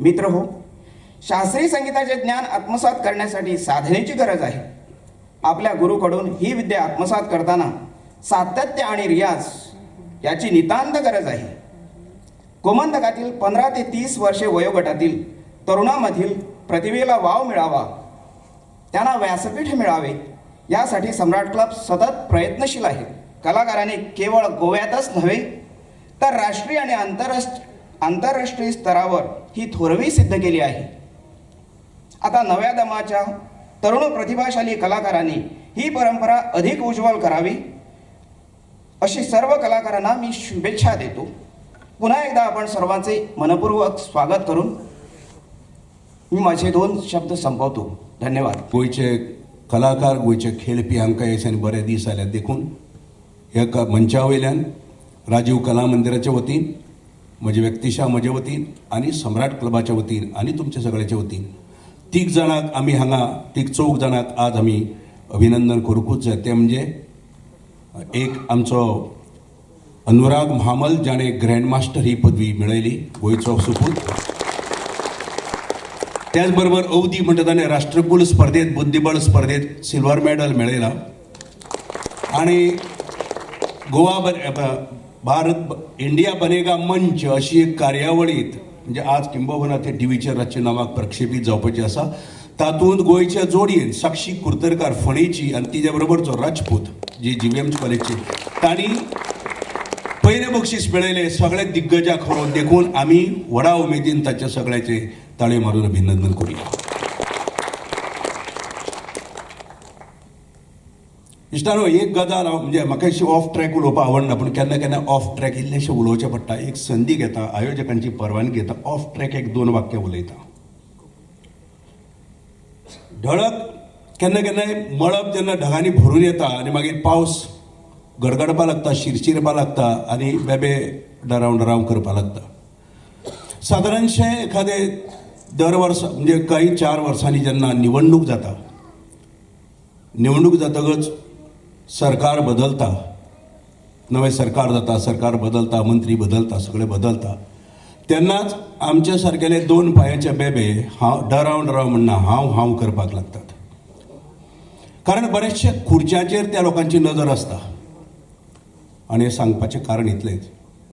मित्र हो, शास्त्रीय संगीताचे ज्ञान आत्मसात करण्यासाठी साधनेची गरज आहे. आपल्या गुरुकडून ही विद्या आत्मसात करताना सातत्य आणि रियाज याची नितांत गरज आहे. गोमंतकातील 15 ते 30 वर्षे वयोगटातील तरुणामधील प्रतिभेला वाव मिळावा, त्यांना व्यासपीठ मिळावे यासाठी सम्राट क्लब सतत प्रयत्नशील आहे. कलाकारांनी केवळ गोव्यातच नव्हे तर राष्ट्रीय आणि आंतरराष्ट्रीय स्तरावर ही थोरवी सिद्ध केली आहे. आता नव्या दमाच्या तरुण प्रतिभाशाली कलाकारांनी ही परंपरा अधिक उज्ज्वल करावी अशी सर्व कलाकारांना मी शुभेच्छा देतो. पुन्हा एकदा आपण सर्वांचे मनपूर्वक स्वागत करून मी माझे 2 शब्द संपवतो. धन्यवाद. गोंयचे कलाकार, गोंयचे खेळपी हांकां हे दिसांनी बरे दीस आल्यात देखून ह्या मंचा वयल्यान राजीव कला मंदिराच्या वतीन, म्हजे व्यक्तिशा म्हजे वतीन आनी सम्राट क्लबाच्या वतीन आनी तुमच्या सगळ्याच्या वतीन तीग जाणांक आमी हांगा, तीग चौग जाणांक आज आमी अभिनंदन करूंकूच जाय. तें म्हणजे एक आमचो अनुराग म्हामल, जाणें ग्रँड मास्टर ही पदवी मेळयली, गोंयचो सुपूत. त्याच बरोबर अवधी म्हणटा ताणें राष्ट्रकुल स्पर्धेत, बुद्धिबळ स्पर्धेत सिल्वर मेडल मेळयला आनी गोवा भारत इंडिया बनेगा मंच अशी एक कार्यावळीत, म्हणजे आज किंबहुना ते टीव्हीचेर रातचे 9 प्रक्षेपीत जावपाची आसा, तातूंत गोंयच्या जोडयेन साक्षी कुर्तरकार फणेची आनी तिच्या बरोबरचो राजपूत जी जीव्हीएम कॉलेजची, तांणी पयलें बक्षीस मेळयलें सगळे दिग्गजाक हरोवन. देखून आमी व्हडा उमेदीन ताच्या सगळ्याचे ताळयो मारून अभिनंदन करुया. इश्टानो, एक गजाल हांव म्हणजे म्हाका अशी ऑफ ट्रॅक उलोवपाक आवडना, पूण केन्ना केन्ना ऑफ ट्रॅक इल्लेशें उलोवचें पडटा. एक संदी घेता, आयोजकांची परवानगी घेता, ऑफ ट्रॅक एक 2 वाक्यां उलयता. ढळक केन्ना केन्नाय मळब जेन्ना ढगांनी भरून येता आनी मागीर पावस गडगडपाक लागता, शिरशिरपाक लागता आनी बेबे डराव डराव करपाक लागता. सादारणशें एखादें दर वर्सा म्हणजे काही 4 वर्सांनी जेन्ना निवडणूक जाता, निवडणूक जातकच सरकार बदलता, नवें सरकार जाता, सरकार बदलता, मंत्री बदलता, सगळें बदलता. तेन्नाच आमच्या सारकेले 2 पांयाचे बेबे हांव डराव डराव म्हणना, हांव हांव करपाक लागतात. कारण बरेचशे खुर्च्यांचेर त्या लोकांची नदर आसता. आनी हें सांगपाचें कारण इतलेंच,